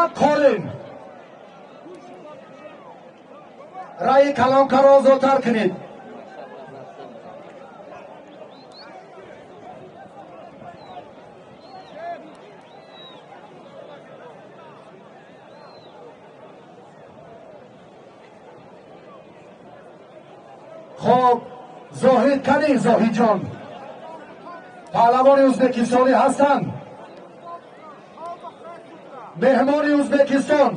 Як қолин раи калонкаро озодтар кунед. Хоб, Зоҳид кани, Зоҳидҷон паҳлавони ӯзбекистонӣ ҳастанд, меҳмони Ӯзбекистон.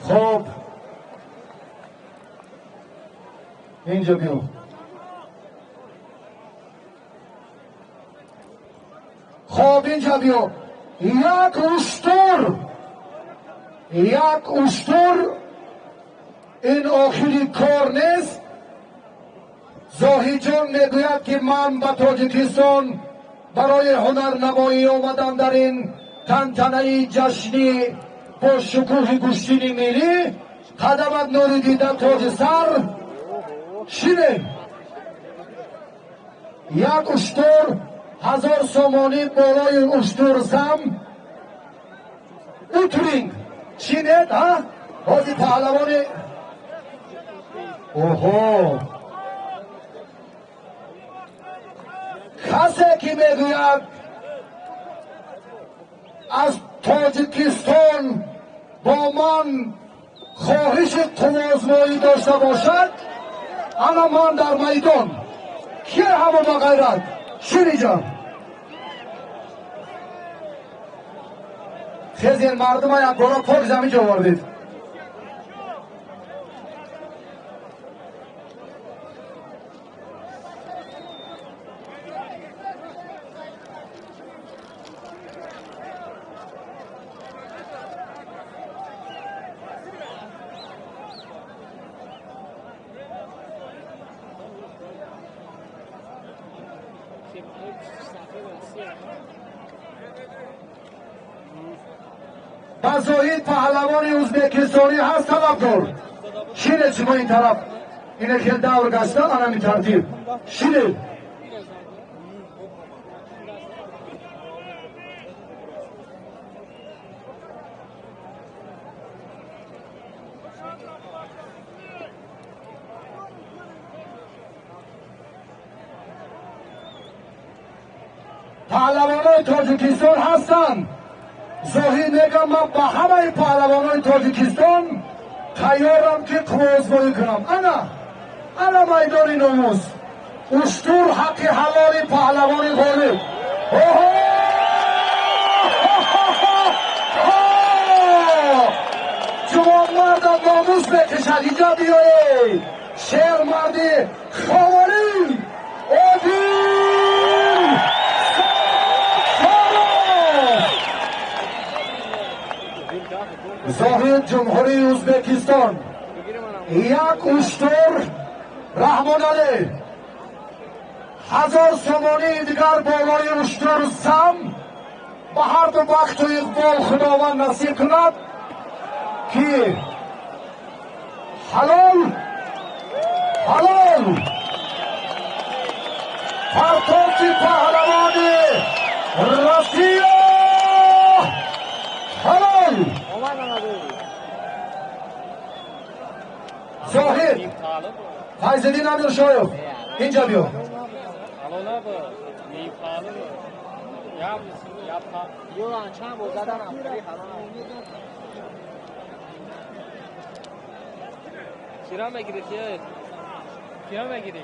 Хоб, инҷо биё. Хоб, инҷо биё. Як уштур, як уштур, ин охири кор нест. Зоҳидҷон мегӯяд, ки ман ба Тоҷикистон барои ҳунарнамоӣ омадам. Дар ин тантанаи ҷашнӣ бо шукӯҳи гӯштини миллӣ қадамат нури дида, тоҷи сар. Шинем. Як уштур, 1000 сомонӣ болои уштур зам. Утринг шинед. Ҳа, ҳози паҳлавони оҳо, касе ки мегӯяд аз Тоҷикистон бо ман хоҳиши қувваозмоӣ дошта бошад, ана ман дар майдон. Ки ҳамо ба ғайрат шиниҷон. Хезен, мардума якбора пок замин ҷо овардед. Ба Зоҳид паҳлавони ӯзбекистонӣ ҳаст талабдор. Шинед шумо ин тараф, ине хел давр гаштан, анами тартиб шинед. Паҳлавонои Тоҷикистон ҳастанд. Зоҳид мегам, ман ба ҳамаи паҳлавонои Тоҷикистон тайёрам, ки қувваозмоӣ кунам. Ана, ана майдони номус. Уштур ҳаққи ҳалоли паҳлавони ғолиб. Оҳо, ҷувонмарда номус мекашад. Инҷа биёед, шермарди ховарӣ Одил Сафаров. Зоҳид, Ҷумҳурии Ӯзбекистон, як уштур, Раҳмоналӣ, 1000 сомонии дигар болои уштур зам. Ба ҳарду бахту иқбол Худованд насиб кунад, ки ҳалол ҳалол партофти паҳлавони Россия ҳалол. Зоҳид, Файзиддин Амиршоев, инҷа биё. Ҳалол ним ҳалол я я. Чанд бор заданам, хеле ҳалол. Кира мегири, кира мегири?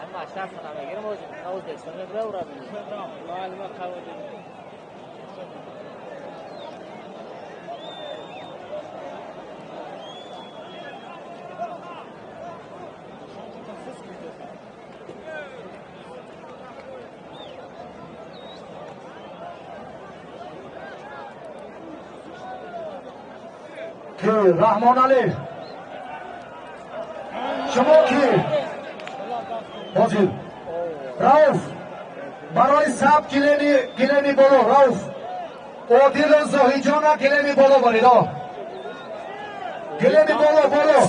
Ҳама шахс намегирам, Ӯзбекистон мебура, ура. Маълума қабул. Ки Раҳмоналӣ, шумо ки ҳозир, Рауф, барои саб гилеми боло, Рауф, Одилу Зоҳиҷона гилеми боло баред. Гилеми боло, боло.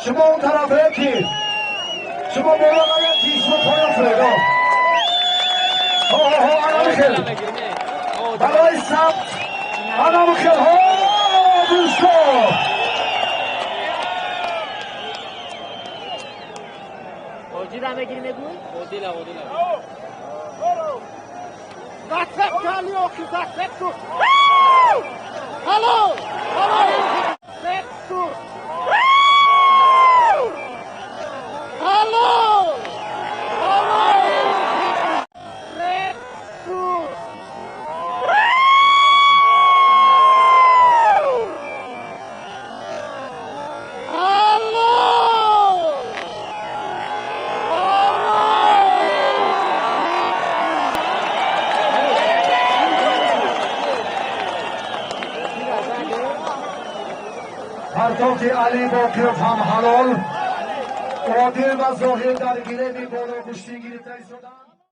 Шумо он тарафе ки шумо боло наед, ки шумо поён шуед. Анамихел барои сабт, анамихел. Дӯсто, Одила мегири, мегӯй? Одила, Одила. Зацеп кали охи, зацеп ку. Алло! Алло! Зацеп ку. Алло! Алло! Зацеп ку. Алло! Алло! Партофти Али Боқиров ҳам ҳалол. Одил ва Зоҳир дар гилеми боло гӯштӣ гирифта истоданд.